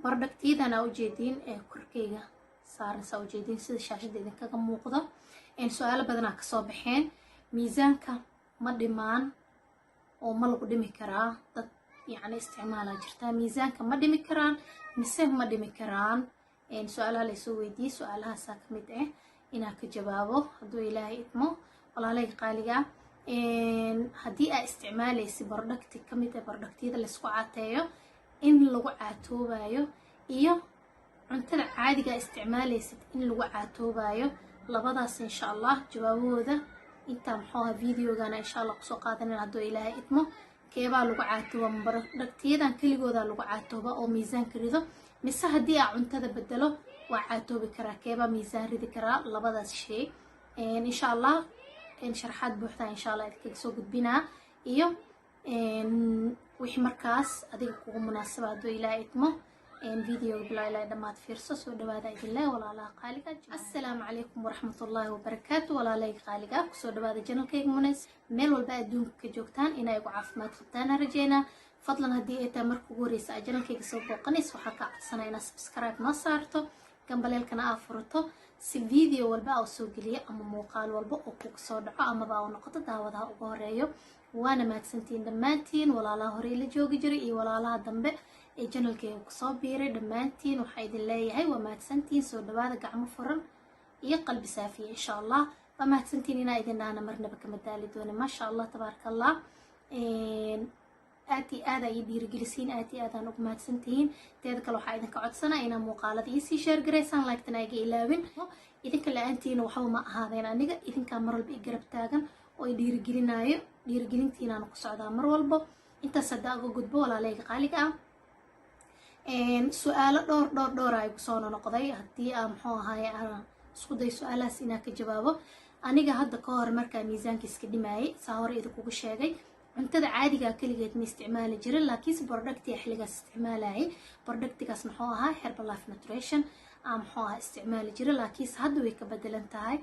Productyadan aa ujeediin ee korkeyga saaran, saa ujeediin sida shaashada idinkaga muuqdo, su-aalo badanaa kasoo baxeen. Miisaanka ma dhimaan oo ma lagu dhimi karaa? Dad yacni isticmaalaa jirtaa, miisaanka ma dhimi karaan mise ma dhimi karaan? Su-aalaha laysoo weydiiyey, su-aalahaasaa ka mid ah inaan ka jawaabo hadduu Ilaahay idmo. Walaalayga qaaliga, haddii aa isticmaalaysa producti ka mid ah productyada laysku caateeyo, in lagu caatoobayo iyo cuntada caadigaa isticmaalaysid in lagu caatoobayo, labadaas insha Allah jawaabahooda intaa muxuu ahaa videogana insha Allah kusoo qaadanan hadduu Ilaahay idmo. Keebaa lagu caatooba? Productyadan keligoodaa lagu caatooba oo miisaanka rido, mise haddii aa cuntada bedelo waa caatoobi karaa? Keebaa miisaan ridi karaa? Labadaas shay insha Allah sharaxaad buuxda insha Allah idinkaga soo gudbinaa iyo wixii markaas adiga kugu munaasaba hadduu Ilaahay idmo. Videoga bilaa ilaa dhammaad fiirso. Soo dhawaada idinle, walaalaha qaaliga. Assalaamu calaykum waraxmatullaahi wabarakaatu. Walaalayga qaaliga, kusoo dhawaada channelkayga Munays. Meel walba adduunka ka joogtaan, inay igu caafimaad qabtaan rajeynaa. Fadlan, haddii ay tahay marka ugu horeysa aad channelkayga soo booqanaysa, waxaa kaa codsanaa inaad subscribe noo saarto, gambaleelkana aa furato, si video walba aa soo geliyo ama muuqaal walba oo kuga soo dhaco amaba aa noqoto daawadaha ugu horeeyo. Waana mahadsantiin dhammaantiin, walaalaha horey la joogi jiray iyo walaalaha dambe ee channelkayga kusoo biiray. Dhammaantiin waxaa idin leeyahay waa mahadsantiin. Soo dhawaada, gacmo furan iyo qalbi saafiya insha Allah. Waa mahadsantiin inaa idin dhahna marnaba kama daali doona. Maasha Allah, tabaaraka Allah, aad iyo aad ay dhiirigelisiin, aad iyo aadaan ugu mahadsantihiin. Teeda kale, waxaa idinka codsanaa inaa muuqaalada iisii share garaysaan, like-tana iga ilaawin. Idinka la-aantiina waxba ma ahaadeen aniga. Idinkaa mar walba i garab taagan oo i dhiirigelinaayo, dhiirigelintiinaana ku socdaa mar walbo. Intaas hadda uga gudbo, walaaleyga qaaliga ah, su-aalo dhowr dhowr dhowra ay kusoo nonoqday. Haddii aa muxuu ahaaye aan isku day su-aalahaas inaan ka jawaabo, aniga hadda ka hor markaa miisaanka iska dhimaayay, saa hore idinkugu sheegay, cuntada caadigaa keligeed ma isticmaali jirin, laakiinse productiga xilligaas isticmaalayay, productigaas muxuu ahaa Herbalife Nutrition aa muxuu ahaa isticmaali jiray, laakiinse hadda way ka bedelan tahay.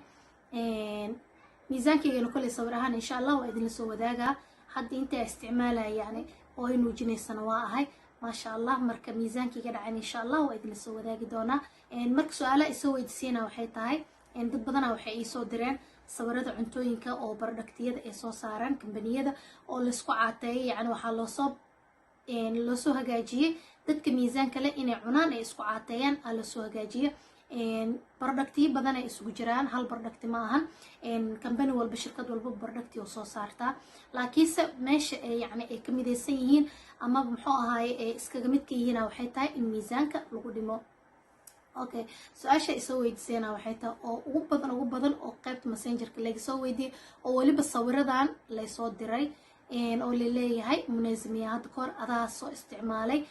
Miisaankaygana koley sawir ahaan insha Allah waa idinla soo wadaagaa. Hadda intaa isticmaalaya yani oo ay nuujinaysana waa ahay, maasha Allah. Marka miisaankayga dhacan insha Allah waa idinla soo wadaagi doonaa. Marka su-aalaha isoo weydiisiina waxay tahay, dad badanaa waxay iisoo direen sawirada cuntooyinka oo productyada ay soo saaraan kambaniyada oo laysku caateeyay. Yani waxaa loosoo hagaajiyey dadka miisaanka leh inay cunaan ay isku caateeyaan aa lasoo hagaajiye. Productyo badan ay isugu jiraan, hal producti ma ahan. Kambani walba, shirkad walba producti oo soo saartaa, laakiinse meesha ay yani ay ka midaysan yihiin ama muxuu ahaaye ay iskaga midka yihiina waxay tahay in miisaanka lagu dhimo. Okay, su-aasha isoo weydiisayna waxay tahay oo ugu badan, ugu badan oo qaybta Messengerka laga soo weydiiyey, oo weliba sawiradan laysoo diray oo laleeyahay: "Munazimiya, hadda kahor adaa soo isticmaalay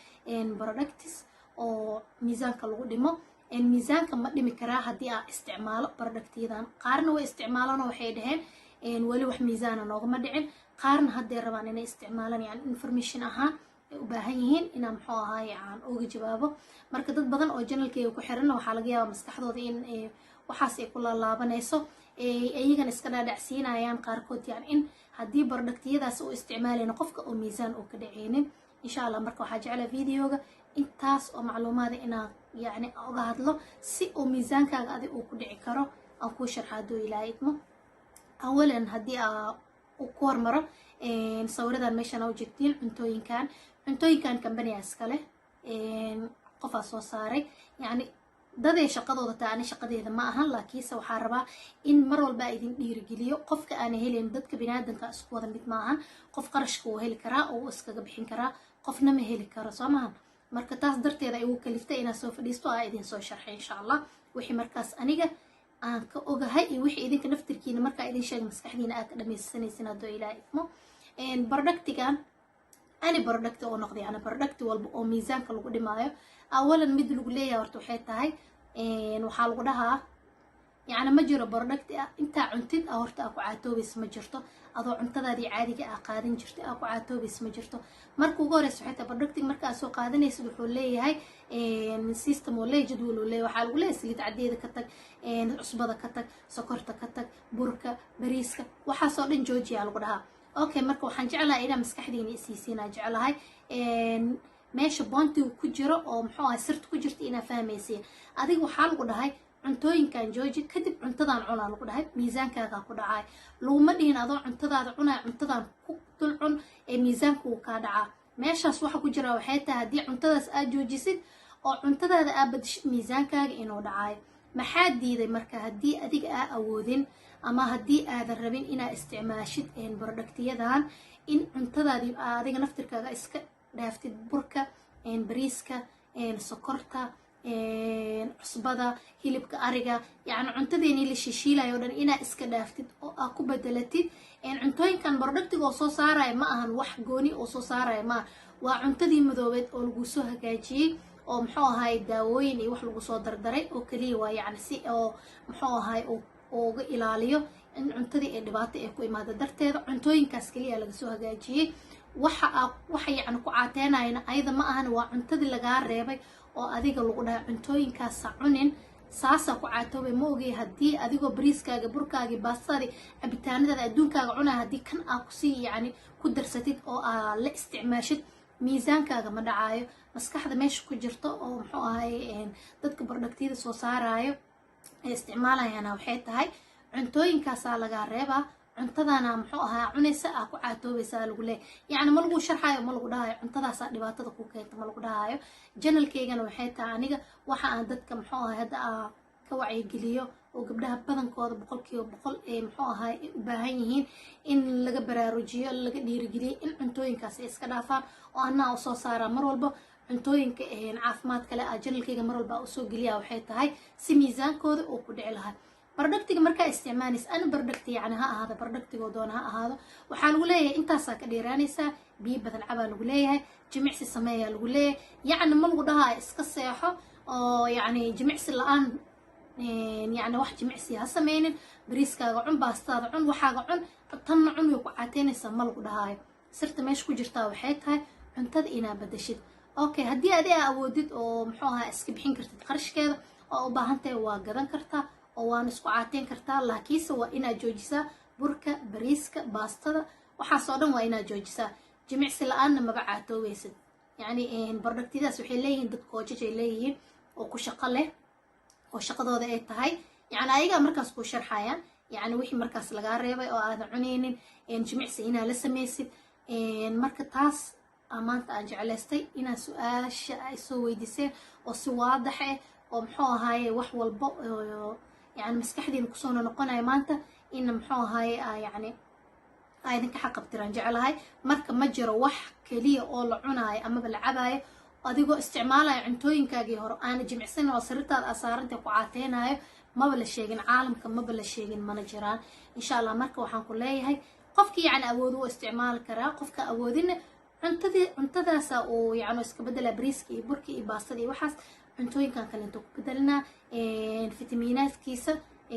products oo miisaanka lagu dhimo, miisaanka ma dhimi karaa haddii aa isticmaalo productyadan?" Qaarna way isticmaalaan oo waxay dhaheen weli wax miisaana noogama dhicin. Qaarna hadday rabaan inay isticmaalaan, yani information ahaan ay u baahan yihiin inaa muxuu ahaaye aan uga jawaabo. Marka dad badan oo channelkeyga ku xiranna waxaa laga yaabaa maskaxdooda in waxaas ay ku laalaabanayso, iyagana iska dhaadhacsiinayaan qaarkood, yani in haddii productyadaas uu isticmaalayno qofka oo miisaan uu ka dhaceynin insha Allah. Marka waxaa jeclaa videoga intaas oo macluumaada inaa yacni uga hadlo, si uu miisaankaaga adig uu ku dhici karo aan kuu sharxa hadduu Ilaahay idmo. Awalan, haddii aa ku hormaro sawiradan meeshan aa ujeegtiin, cuntooyinkan kambaniga iskale, qofaa soo saaray, yacni daday shaqadooda taa, ani shaqadeeda ma ahan, laakiinse waxaa rabaa in mar walba idin dhiirigeliyo. Qofka aana helayn, dadka biniaadanka isku wada mid maahan. Qof qarashka wuu heli karaa oo uu iskaga bixin karaa, qofna ma heli karo, soo maha? Marka taas darteeda ay ugu kaliftay inaan soo fadhiisto aa idin soo sharxay insha Allah wixii markaas aniga aan ka ogahay iyo wixii idinka naftirkiina markaa idin sheega maskaxdiina aad ka dhamaysanaysin haddoo Ilaah idmo. Productigan, any product oo noqda, yani product walba oo miisaanka lagu dhimaayo, awalan mid lagu leeyahay horta waxay tahay, waxaa lagu dhahaa yacni ma jiro product ah intaa cuntid ah horta aa ku caatoobaysa, ma jirto. Adoo cuntadaadii caadiga ah qaadan jirta aa ku caatoobaysa, ma jirto. Marka ugu horeysa waxay tahay, productig marka aad soo qaadanaysid wuxuu leeyahay system oo leeyahay jadwal uu leeyahay. Waxaa lagu leeyahay saliid caddeeda ka tag, cusbada ka tag, sokorta ka tag, burka, bariiska, waxaasoo dhan joojiyaa lagu dhahaa. Okay, marka waxaan jeclahay inaa maskaxdiina isiisiinaa jeclahay. Meesha boontiga ku jiro oo muxuu ahay sirta ku jirta inaa fahmaysiin. Adiga waxaa lagu dhahay cuntooyinkan jooji, kadib cuntadan cunaa lagu dhahay, miisaankaagaa ku dhacay. Laguma dhihin adoo cuntadaada cunaya cuntadan ku dul cun ee miisaanka wuu kaa dhacaa. Meeshaas waxa ku jira waxay tahay, haddii cuntadaas aad joojisid oo cuntadaada aad badishid, miisaankaaga inuu dhacayo. Maxaa diiday marka, haddii adiga aa awoodin ama haddii aadan rabin inaa isticmaashid productiyadan, in cuntadaadi adiga naftirkaaga iska dhaaftid burka, bariiska, sokorta, cusbada, hilibka ariga, yacni cuntadeenii la shishiilayo o dhan inaa iska dhaaftid oo aa ku bedelatid cuntooyinkan productiga oo soo saaraya? Ma ahan wax gooni oo soo saaraya maaha, waa cuntadii madoobeed oo lagu soo hagaajiyey oo muxuu ahay daawooyin iyo wax lagu soo dardaray oo keliya waa, yacni si oo muxuu ahay uga ilaaliyo in cuntadii ay dhibaato ay ku imaado darteeda. Cuntooyinkaas keliya laga soo hagaajiyey. Waxa aa waxa yacni ku caateynayana ayada ma ahan, waa cuntadii lagaa reebay oo adiga lagu dhahay cuntooyinkaasa cunin, saasaa ku caatoobay. Ma ogey haddii adigoo bariiskaaga, burkaagii, baastadii, cabitaanadaada, adduunkaaga cunaya, haddii kan aa kusii yacni ku darsatid oo aa la isticmaashid, miisaankaaga ma dhacaayo. Maskaxda meesha ku jirto oo muxuu ahay dadka productyada soo saarayo ay isticmaalayana waxay tahay cuntooyinkaasaa lagaa reebaa, cuntadana muxuu ahaa cunaysa aa ku caatoobaysaa lagu leeyahy. Yacni ma lagu sharxaayo, ma lagu dhahayo cuntadaasaa dhibaatada ku keenta, ma lagu dhahayo. Channelkeygana waxay tahay aniga waxa aan dadka muxuu ahay hadda aa ka wacyigeliyo oo gabdhaha badankooda 100% ee muxuu ahay ay u baahan yihiin in laga baraarujiyo, laga dhiirigeliyo in cuntooyinkaas ay iska dhaafaan, oo anaa u soo saaraa mar walba cuntooyinka caafimaad kale aa channelkeyga mar walba usoo geliya, waxay tahay si miisaankooda uu ku dhici lahaa. Productiga markaa isticmaalaysa ana product yacni ha ahaado, productigoo doona ha ahaado, waxaa lagu leeyahay intaasaa ka dheeraanaysaa, biyo badan cabaa lagu leeyahay, jimicsi sameeyaa lagu leeyahay. Yacni ma lagu dhahaa iska seexo oo yacni jimicsi la-aan, yacni wax jimicsi ha sameynin, bariiskaaga cun, baastaada cun, waxaaga cun, tanna cun, way ku caateynaysaa, ma lagu dhahaayo. Sirta meesha ku jirtaa waxay tahay cuntada inaa badashid. Okay, haddii adi aa awoodid oo muxuu ahaa iska bixin kartid qarashkeeda oo u baahan tahay, waa gadan kartaa oo waana isku caateyn kartaa, laakiinse waa inaad joojisaa burka, bariiska, baastada, waxaas oo dhan waa inaad joojisaa. Jimicsi la-aanna maba caatoobeysid. Yacni productyadaas waxay leeyihiin dad coaches ay leeyihiin oo ku shaqo leh oo shaqadooda ay tahay, yacni ayagaa markaas kuu sharxayaan, yacni wixii markaas lagaa reebay oo aadan cunaynin, jimicsi inaa la samaysid. Marka taas maanta aan jeclaystay inaan su-aasha ay soo weydiiseen oo si waadax ah oo muxuu ahaaye wax walbo yani maskaxdiina kusoo noqonayo maanta in muxuu ahaaye yacni aa idinka xaqabtiraan jeclahay. Marka ma jiro wax keliya oo la cunaayo amaba la cabaayo adigoo isticmaalaya cuntooyinkaagii hore aana jimicsanin oo sariirtaada aa saarantay ku caateynayo. Maba la sheegin caalamka, maba la sheegin, mana jiraan, insha Allah. Marka waxaan ku leeyahay, qofkii yacni awood wuu isticmaali karaa, qofka awoodina cuntadii cuntadaasa uu yacni iska bedelaa, bariiska iyo burka iyo baastada iyo waxaas cuntooyinkan kale intuu ku bedelinaa. Fitamiinaadkiisa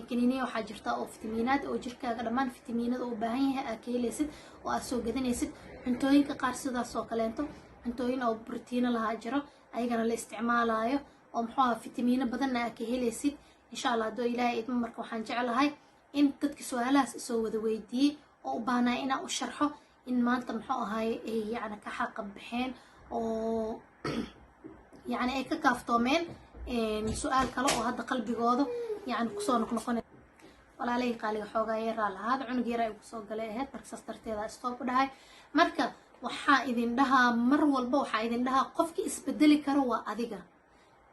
kaniiniya waxaa jirta oo fitamiinaad oo jirkaaga dhammaan fitamiinada uu baahan yahay aad ka helaysid oo aad soo gadanaysid. Cuntooyinka qaar sidaas oo kaleento, cuntooyin oo brotiino lahaa jiro, ayagana la isticmaalayo oo muxuu aha fitamiino badanna aad ka helaysid, insha Allah, haddoo Ilaahay idmo. Marka waxaan jeclahay in dadka su-aalahaas isoo wada weydiiyey oo u baahnaa inaan u sharxo in maanta muxuu ahaye ay yacni ka xaqa baxeen oo yacni ay ka kaaftoomeen su-aal kale oo hadda qalbigooda yacni kusoo noqnoqonay. Walaalahii qaaliga, xoogaa yaraa lahaada, cunug yara ay kusoo galay ahayd, marka saas darteeda stop u dhahay. Marka waxaa idin dhahaa mar walba, waxaa idin dhahaa, qofkii isbedeli karo waa adiga.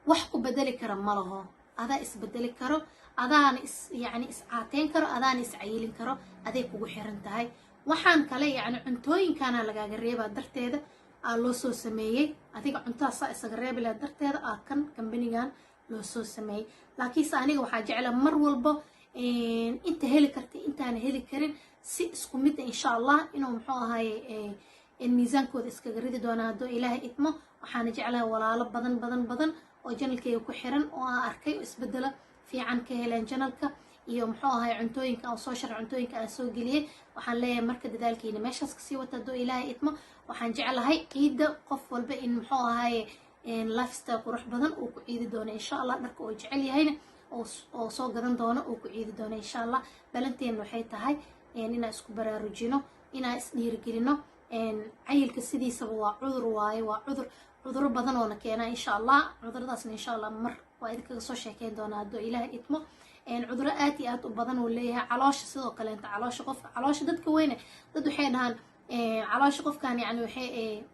Wax ku bedeli kara ma laho, adaa isbedeli karo, adaana is yacni iscaateyn karo, adaana iscayilin karo, aday kugu xiran tahay. Waxaan kale yacni cuntooyinkana lagaaga reebaa darteeda aa loo soo sameeyey, adiga cuntadaasaa isaga reebi laha darteeda aa kan kambanigan loo soo sameeyey. Laakiinse aniga waxaa jecla mar walba inta heli karta, intaana heli karin, si isku mid ah, insha Allah, inuu muxuu ahaye miisaankooda iskaga ridi doona hadduu Ilaahay idmo. Waxaana jeclahay walaalo badan badan badan oo channelkayga ku xiran oo aan arkay oo isbedelo fiican ka heleen channelka iyo muxuu ahay cuntooyinka aan soo sharxay, cuntooyinka aan soo geliyey. Waxaan leeyahay marka dadaalkiina meeshaas kasii wata hadduu Ilaahay idmo. Waxaan jeclahay ciidda qof walba in muxuu ahaye lifestyle qurux badan uu ku ciidi doono, insha Allah, dharka uu jecel yahayna oo soo gadan doono uu ku ciidi doono, insha Allah. Balanteena waxay tahay inaan isku baraarujino, inaan isdhiirigelino. Cayilka sidiisaba waa cudur waaye, waa cudur. Cuduro badan oona keenaa, insha Allah. Cuduradaasna, insha Allah, mar waa idinkaga soo sheekeyn doonaa, hadduu Ilaah idmo. Cuduro aad iyo aad u badan uu leeyahay. Caloosha sidoo kaleenta, caloosha qofka, caloosha dadka weyne, dad waxay dhahaan caloosha qofkan, yani, waxay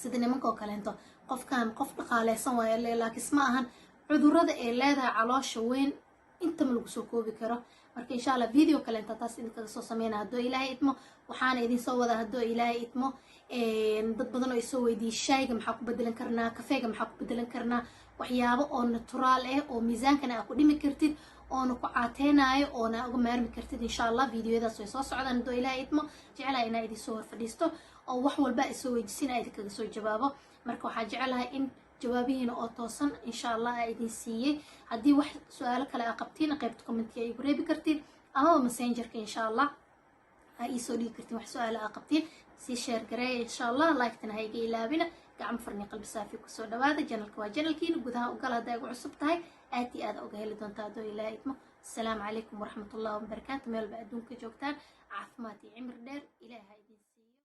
sida nimanka oo kaleento, qofkan qof dhaqaaleysan waayo, laakiin ma ahan. Cudurada ay leedahay caloosha weyn intama lagu soo koobi karo. Marka, insha Allah, video kaleenta taas idinkaga soo sameyna, hadduu Ilaahay idmo. Waxaana idin soo wada, hadduu Ilaahay idmo, dad badan oo isoo weydiiyey: shaayga maxaa ku bedelan karnaa? Kafeega maxaa ku bedelan karnaa? Waxyaabo oo natural ah oo miisaankana aa ku dhimi kartid, oona ku caateynayo, oona uga maarmi kartid, insha Allah, videoyadaas way soo socdaan, hadduu Ilaahay idmo. Jeclahay inaa idin soo horfadhiisto oo wax walba isoo weydiisin aa idinkaga soo jawaabo. Marka waxaa jeclahay in jawaabihiina oo toosan, insha Allah, aa idin siiyey. Haddii wax su-aalo kale aa qabtiin, qaybta commentiga igu reebi kartiin, amaba Messengerka, insha Allah, aa iisoo dhigi kartiin wax su-aalo aa qabtiin. Sii share gareeya, insha Allah, like-tana ha iga ilaabina. Gacmo furni, qalbi saafi kusoo dhawaada. Channelka waa channelkiina, gudaha ugal haddaa igu cusub tahay, aad iyo aad uga heli doontaa, haddoo Ilaaha idmo. Asalaamu calaykum waraxmatullahi wabarakaatu. Meel ba adduunka joogtaan, caafimaad iyo cimri dheer Ilaah ha idin.